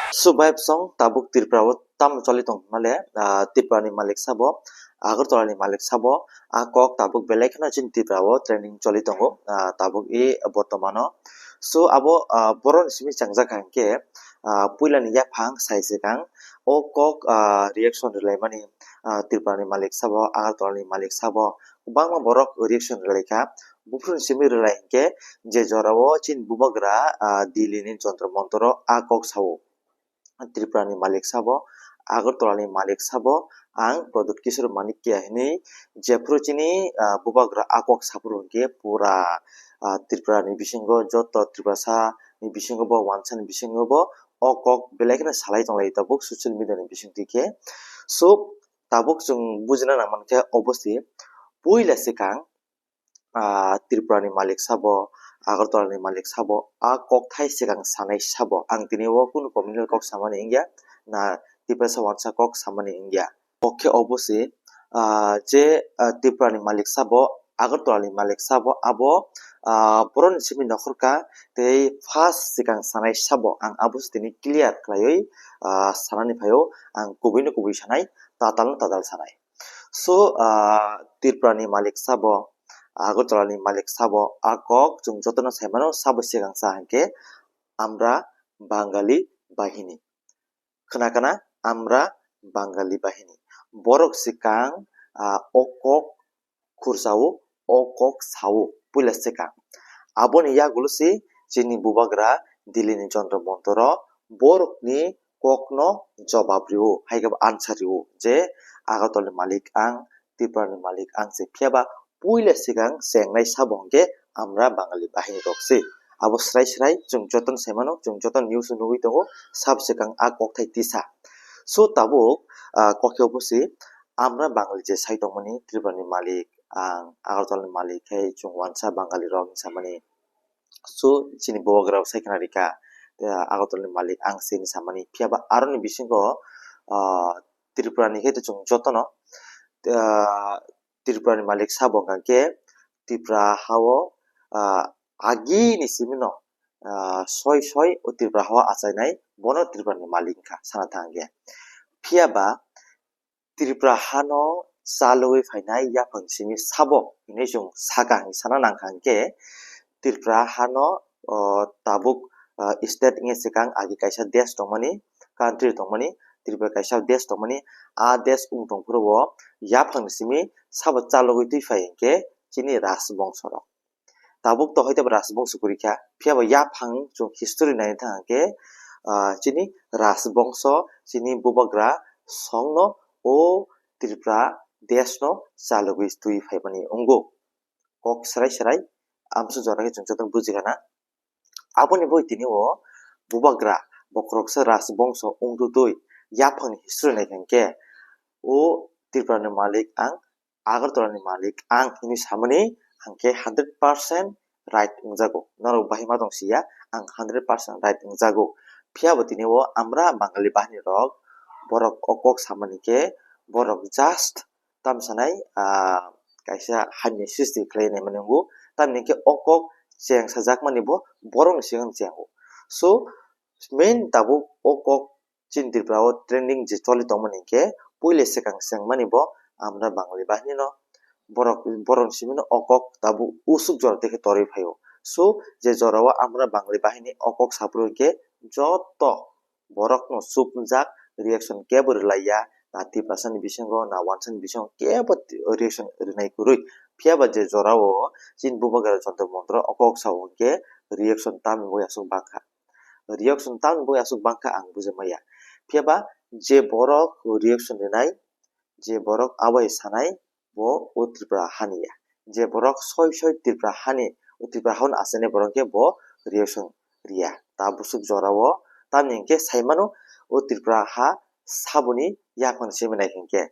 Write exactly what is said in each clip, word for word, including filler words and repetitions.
So bai bwsong tabuk Tripura o tamo choli tong hwnmale, ah, Tripura ni malik sabo, Agartala ni malik sabo, a kok tabuk belai kheno chini Tripura o trending choli tongo, ah, tabuk e bortomano. So abo, ah, borok ni simi changjak kha hwnkhe, ah, puila ni yaphang sai swkang o kok, ah, reaction rwlaimani, ah, Tripura ni malik sabo, Agartala ni malik sabo, kwbangma borok reaction rwlaikha. Buphuru ni simi rwlai hwnkhe je jorao chini bubagra, ah, Delhi ni Jantar Mantar o a kok sao. Tripura ni malik sabo, Agartala ni malik sabo, ang Pradyut Kishore Manikya hinwi jephuru chini, ah, bubagra a kok saphuru hwnkhe pura, ah, Tripura ni bisingo joto Tiprasa ni bisingo bo wansa ni bisingo bo o kok belai kheno salai tonglai tabuk social media ni bisingtwi khe. So tabuk chwng bujina nang mankhe obo se puila swkang, ah, Tripura ni malik sabo, Agartala ni malik sabo, a kok thai swkang sanai sabo. Ang tini o kunu communal kok samani wngya, na Tiprasa wansa kok samani wngya. Kok khe obo se, ah, je, ah, Tripura ni malik sabo, Agartala ni malik sabo, abo, ah, borok ni simi nokhorka tei first swkang sanai sabo. Ang abo se tini clear khlaiwi, ah, sanani phaio, ang kubui no kubui sanai, tatal no tatal sanai. So, ah, Tripura ni malik sabo, Agartala ni malik sabo, a kok chwng jotono sai mano, sabo swkang sa hwnkhe Amra Bangali Bahini. Khna khna, Amra Bangali Bahini. Borok swkang, ah, o kok khursa-o, o kok sa-o, puila swkang. Aboni yagulo se chini bubagra Delhi ni Jantar Mantar o borokni kokno jobab rio, hai khe bo answer rio je Agartala ni malik ang, Tripura ni malik ang se. Phiya ba puila swkang chengnai sabo hwnkhe Amra Bangali Bahini rok se. Abo srai srai chwng jotono sai mano, chwng jotono news o nugwi tongo, sabo swkang a kokthai tisa. So tabuk, ah, kokhe obo se Amra Bangali je sai tongmani, Tripura ni malik ang, Agartala ni malik khe chwng wansa Bangali rok hinwi samani. So chini bubagra rok sai khna rikha, ah, Agartala ni malik ang se hinwi samani. Phiya ba aroni bisingo, ah, Tripura ni khe to chwng jotono, ah, Tripura ni malik sabo hwnkha khe Tripura ha-o, ah, agi ni simi no, ah, soi soi o Tripura ha-o achainai bono Tripura ni malik wngkha sana thang khe. Phiya ba Tripura hano chalogwi phainai yaphang simi sabo hinwi chwng sakha hinwi sana nangkha hwnkhe Tripura hano, o, tabuk, ah, state wngya swkang agi kaisa desh tongmani, country tongmani, Tripura kaisa desh tongmani, a desh wng tongphuru bo yaphang simi sabo chalogwi twi phai hwnkhe chini rajbongso rok. Tabuk to hoite bo rajbongso kwrwi kha, phiya bo yaphang chwng history naina thang khe, ah, chini rajbongso, chini bubagra songno o Tripura desh no chalogwi twi phaimani wngo. Kok srai srai amsuk jora khe chwng jotono buji gana. Aboni boi tini o bubagra bokhoroksa rajbongso wngtutwi yaphangni history naikha hwnkhe o Tripura ni malik ang, Agartala ni malik ang hinwi samani hwnkhe hundred percent right wngjago. Norok bahai ma tong siya, ang hundred percent right wngjago. Phiya bo tini o Amra Bangali Bahini rok borok o kok samani khe borok just tamo sanai, ah, kaisa hamya srishti khlai nai mani wngo. Tamni hwnkhe o kok cheng sajak mani bo borokni swkang cheng o. So, main tabuk o kok chini Tripura o trending je choli tongmani hwnkhe puila swkang cheng mani bo Amra Bangali Bahini no. Borok, borokni simi no o kok tabuk usuk jora tei khe torwi phaio. So, je jora o Amra Bangali Bahini o kok saphuru hwnkhe joto borokno chupjak, reaction kebo rwlaiya, na Tiprasani bisingo, na wansani bisingo kebo reaction rwnai kwrwi. Phiya ba je jorao chini bubagra Jantar Mantar o kok sao hwnkhe reaction tamni bagwi aswk bangkha. Reaction tamni bagwi aswk bangkha ang bujimaya. Phiya ba je borok reaction rwnai, je borok abo hai sanai, bo o Tripura hani ya. Je borok soi soi Tripura hani, o Tripura hano achainai borok khe bo reaction riya. Ta bwswk jorao, tamni hwnkhe sai mano o Tripura ha saboni yaphang simi nai hwnkhe.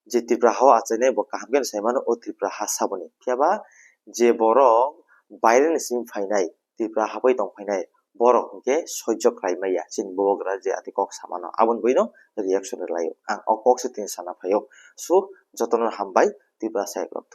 Je Tripura ha o achainai bo kaham khe sai mano o Tripura ha saboni. Phiya ba je borok baire ni simi phainai, Tripura ha bai tong phainai, borok hwnkhe soijo khlai maya chini bubagra je ati kok samano. Aboni buino reaction rwlaio. Ang o kok se tini sana phaio. So, jotono hambai, Tripura sai rok.